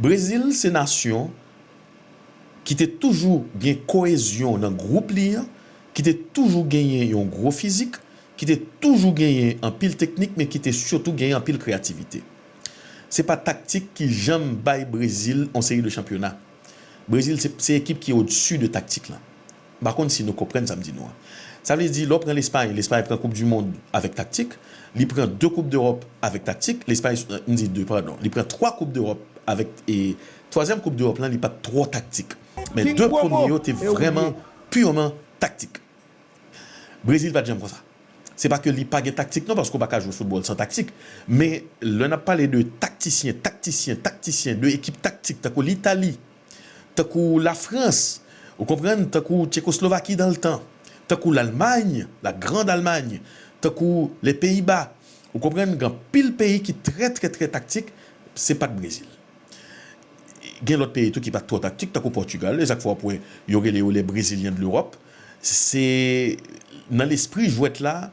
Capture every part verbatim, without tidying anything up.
Brezil se nasyon ki te toujou gen koyezyon nan gwoup li an, ki te toujou genyen yon gwo fizik, ki te toujou genyen anpil teknik, men ki te sitou genyen anpil kreyativite. Se pa taktik ki janm bay Brezil yon seri de chanpyona. Brezil se, se ekip ki odsi de taktik lan. M pa konn si nou konprann sa m di nou an. Sa vle di, lè w pran Lespay, Lespay pran Koup di Mond avèk taktik, li pran de Koup Dewòp avèk taktik, Lespay, m di de, padon, li pran twa Koup Dewòp avèk, e twazyèm Koup Dewòp lan, li pa t twò taktik. Men de premye yo te vrèman, piman taktik. Brezil pa t janm konsa. Se pa ke li pa gen taktik non, paske w pa ka jwe foutbòl san taktik. Men lè n ap pale de taktisyen, taktisyen, taktisyen, de ekip taktik, tankou Litali, tankou Lafrans, ou konprann, tankou Tchekoslovaki dan le tan, tankou Lalmay, la Grande Allemagne, tankou le Peyiba, ou konprann, gen anpil peyi ki trè, trè, trè taktik, se pa t Brezil. Gen lòt peyi tou ki pa t twò taktik, tankou Pòtigal, e sa k fè w ap wè yo rele yo les Brésiliens de l'Europe. Se nan lespri jwèt la,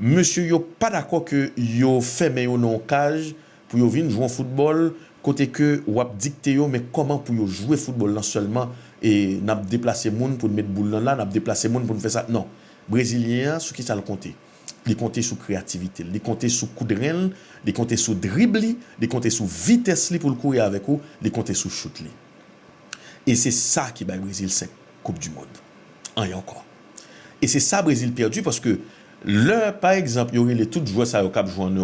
mesye yo pa dakò ke yo fèmen yo nan yon kaj pou yo vin jwe yon foutbòl kote ke w ap dikte yo, men kòman pou yo jwe foutbòl lan sèlman, e n ap deplase moun pou n met boul lan la, n ap deplase moun pou n fè sa. Non. Brezilyen an, sou kisa l konte? Li konte sou kreyativite l, li konte sou kout ren l, li konte sou drib li, li konte sou vitès li pou l kouri avèk ou, li konte sou chout li. E se sa ki bay Brezil senk Koup di Mond. Anyen ankò. E se sa Brezil pèdi paske lè, pa egzanp, yo rele tout jwè sa yo k ap jwe an